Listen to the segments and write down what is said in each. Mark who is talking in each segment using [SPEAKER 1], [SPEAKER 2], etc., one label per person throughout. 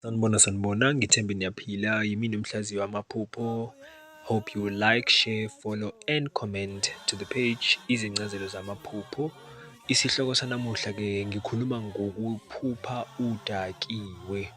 [SPEAKER 1] Sanibona, sanibona, ngithembe niyaphila. Yimina umhlaziyi wamaphupho. Hope you will like, share, follow and comment to the page, Izincazelo Zamaphupho. Isihloko sanamuhla-ke ngikhuluma ngokuphupha udakiwe.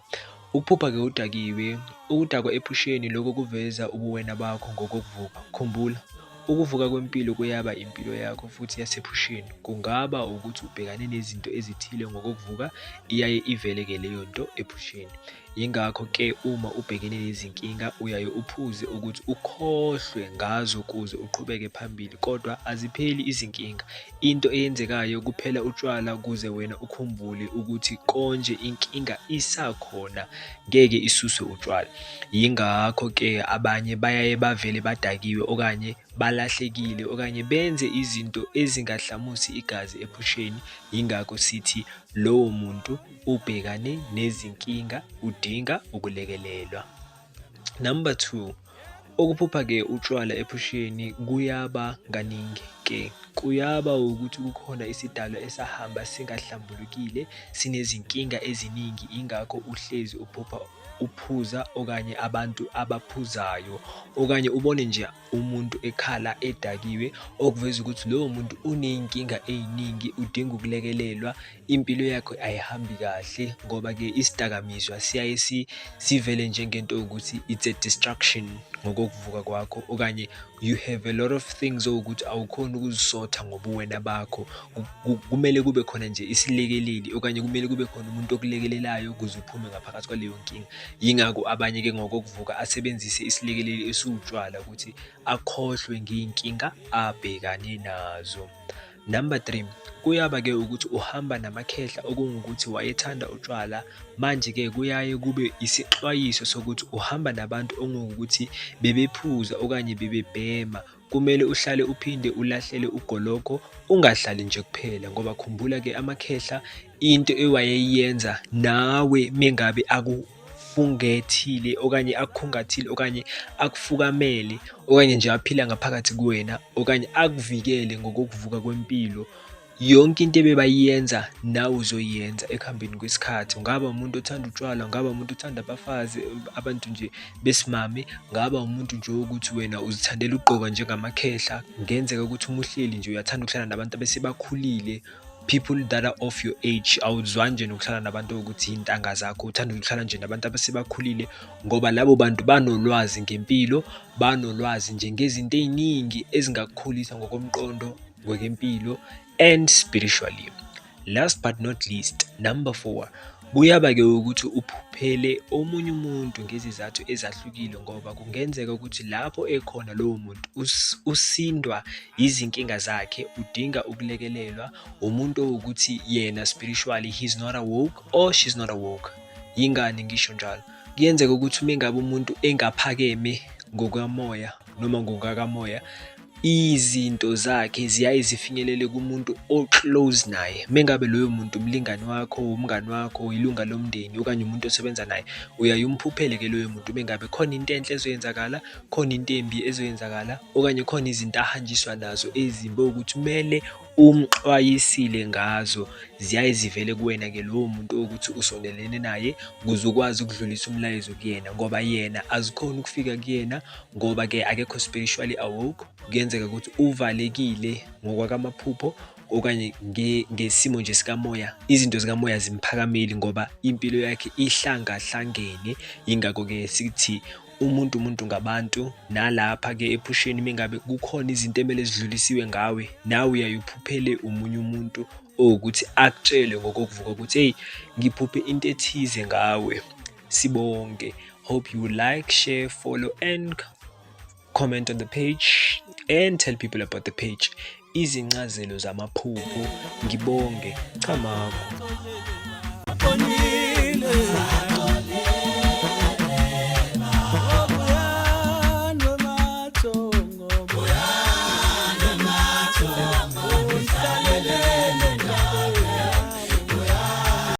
[SPEAKER 1] Ukuphupha-ke udakiwe, ukudakwa ephusheni lokho kuveza ubuwena bakho ngokokuvuka. Khumbula, ukuvuka kwempilo kuyaba impilo yakho futhi yasephusheni. Kungaba ukuthi ubhekane nezinto ezithile ngokokuvuka, iyaye ivele-ke leyo nto ephusheni. Yingakho-ke uma ubhekene nezinkinga uyaye uphuze ukuthi ukhohlwe ngazo kuze uqhubeke phambili, kodwa azipheli izinkinga. Into eyenzekayo kuphela utshwala kuze wena ukhumbule ukuthi konje inkinga isakhona, ngeke isuswe utshwala. Yingakho-ke abanye bayaye bavele badakiwe okanye balahlekile okanye benze izinto ezingahlamusi igazi ephusheni. Yingakho sithi lowo muntu ubhekane nezinkinga, udinga ukulekelelwa. Number two, ukuphupha-ke utshwala ephusheni kuyaba kaningi-ke. Kuyaba ukuthi kukhona isidalwa esahamba singahlambulukile, sinezinkinga eziningi, ingakho uhlezi uphupha uphuza okanye abantu abaphuzayo, okanye ubone nje umuntu ekhala edakiwe, okuveza ukuthi lowo muntu uney'nkinga ey'ningi, udinga ukulekelelwa, impilo yakhe ayihambi kahle ngoba-ke isidakamizwa siyaye sivele njengento yokuthi it's a distraction ngokokuvuka kwakho, okanye you have a lot of things owukuthi awukhoni ukuzisotha ngobuwena bakho. Kumele kube khona nje isilekeleli okanye kumele kube khona umuntu okulekelelayo ukuze uphume ngaphakathi kwaleyo nkinga. Yingakho abanye-ke ngokokuvuka asebenzise isilekeleli esiwutshwala ukuthi akhohlwe ngey'nkinga abhekane nazo. Number three, kuyaba-ke ukuthi uhamba namakhehla okungukuthi wayethanda utshwala, manje-ke kuyaye kube isixwayiso sokuthi uhamba nabantu okungukuthi bebephuza okanye bebebhema. Kumele uhlale uphinde ulahlele ugologo, ungahlali nje kuphela ngoba khumbula-ke amakhehla into ewayeyenza nawe mengabe akufungethile okanye akukhungathile okanye akufukamele okanye nje aphila ngaphakathi kuwena okanye akuvikele ngokokuvuka kwempilo, yonke into ebebayenza nawe uzoyenza ekuhambeni kwesikhathi. Ungaba umuntu othanda utshwala, ungaba umuntu othanda abafazi, abantu nje besimame, ungaba umuntu nje wokuthi wena uzithandela ukugqoka njengamakhehla. Kungenzeka ukuthi uma uhleli nje uyathanda ukuhlala nabantu abesebakhulile, people that are of your age, awuzwani nje nokuhlala nabantu ukuthi iy'ntanga zakho, uthanda ukuhlala nje nabantu abasebakhulile ngoba labo bantu banolwazi ngempilo, banolwazi nje ngezinto ey'ningi ezingakukhulisa ngokomqondo, ngokwempilo and spiritually. Last but not least, number four, kuyaba-ke ukuthi uphuphele omunye umuntu ngezizathu ezahlukile ngoba kungenzeka ukuthi lapho ekhona lowo muntu usindwa izinkinga zakhe, udinga ukulekelelwa, umuntu owukuthi yena spiritually he's not awoke or she's not awoke. Yingani ngisho njalo? Kuyenzeka ukuthi uma engabe umuntu engaphakeme ngokamoya noma ngokakamoya, izinto zakhe ziyaye zifinyelele kumuntu o-close naye. Mengabe loyo muntu umlingani wakho, umngani wakho, ilunga lomndeni okanye umuntu osebenza naye, uyaye umphuphele-ke loyo muntu mengabe khona into enhle ezoyenzakala, khona into embi ezoyenzakala okanye khona izinto ahanjiswa nazo ezimbi owukuthi kumele umxwayisile ngazo, ziyaye zivele kuwena-ke lowo muntu owukuthi usondelene naye ukuze ukwazi ukudlulisa umlayezo kuyena ngoba yena azikhoni ukufika kuyena ngoba-ke akekho spiritually awoke. Kuyenzeka ukuthi uvalekile ngokwakamaphupho okanye ngesimo nje sikamoya, izinto zikamoya zimphakameli ngoba impilo yakhe ihlangahlangene. Yingakho-ke sithi umuntu umuntu ngabantu, nalapha-ke ephusheni mengabe kukhona izinto emele zidlulisiwe ngawe, nawe uyaye uphuphele omunye umuntu owukuthi akutshele ngokokuvuka ukuthi hey, ngiphuphe into ethize ngawe. Sibonge. Hope you like, share, follow and comment on the page and tell people about the page. Izincazelo zamaphupho. Ngibonge. Camagu.